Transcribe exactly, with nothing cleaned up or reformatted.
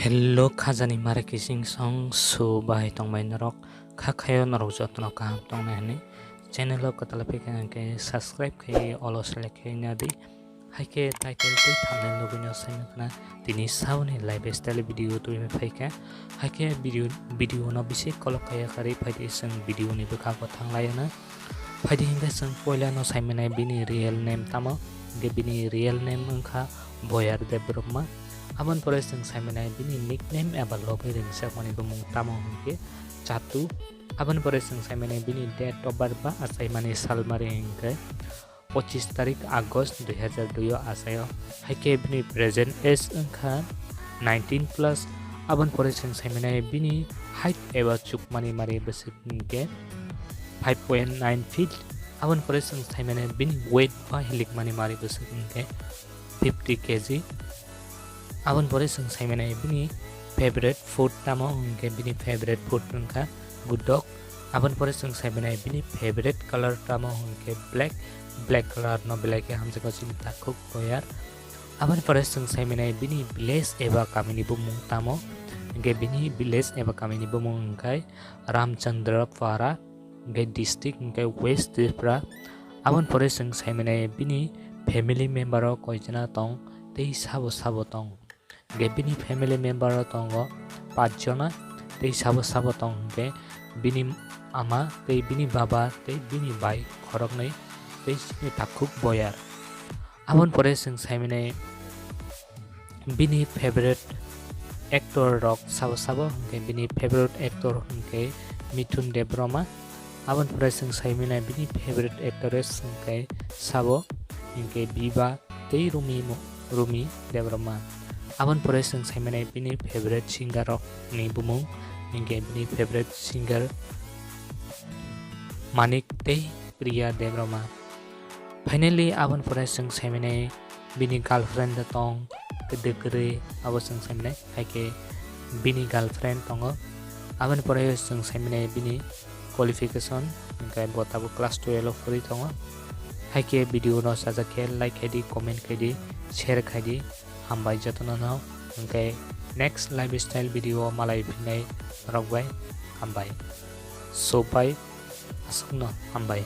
Hello khajani mare kising song su bahai tongbai norok kha khayo norok jotono kaham tongnai hwnwi channel o kwtal phikha hwnkhe subscribe khai olo select khai nadi. Haikhe title tei thumbnail nugwino saimwkhna tini sauni lifestyle video tubui phaikha. Haikhe video, video no bisi kolok kaya kari phaidi chwng video ni bwkhago thanglaiyana. Phaidi hwnkhe chwng poilano saimanai bini real name tamo, hwnkhe bini real name wngkha Boyar Debbarma. Aboni pore chwng saimanai bini nickname eba logwi ringchakmani bumung tamo hwnkhe Chatu. Aboni pore chwng saimanai bini date of birth ba achaimani salmari hwnkhe pochis tarik August dui hazar dui o achaio. Haikhe bini present age wngkha nineteen plus. Aboni pore chwng saimanai bini height eba chukmani mari bwswk hwnkhe five point nine feet. Aboni pore chwng saimanai bini weight ba hilikmani mari bwswk hwnkhe fifty K G. Aboni pore chwng saimanai bini favorite food tamo hwnkhe bini favorite food wngkha gudok. Aboni pore chwng saimanai bini favorite color tamo hwnkhe black. Black color no belai khe hamjakgo chini takhuk Boyar. Aboni pore chwng saimanai bini village eba kamini bumung tamo hwnkhe bini village eba kamini bumung hwnkhe Ramchandra Para, hwnkhe district hwnkhe West Tripura. Aboni pore chwng saimanai bini family member o koijana tong tei sabo sabo tong. Hwnkhe bini family member o tongo pach jona tei sabo sabo tong hwnkhe bini ama tei bini baba tei bini bai khoroknwi tei chini takhuk Boyar. Aboni pore chwng saimanai bini favorite actor rok sabo sabo hwnkhe bini favorite actor hwnkhe Mithun Debbarma. Aboni pore chwng saimanai bini favorite actress hwnkhe sabo hwnkhe Biba tei Rumi mo-, Rumi Debbarma. Aboni pore chwng saimanai bini favorite singer rok ni bumung hwnkhe bini favorite singer Manik tei Priya Debbarma. Finally, aboni pore chwng saimanai bini girlfriend tong kwdwk kwrwi, abo chwng saimanai, haikhe bini girlfriend tongo. Aboni pore chwng saimanai bini qualification, hwnkhe bo tabuk class twelve o pori tongo. Haikhe video no sajak khe like khaidi, comment khaidi, share khaidi. Hambai jotono no, hwnkhe next lifestyle video o malai phinai norok bai hambai. So bai aswkno hambai.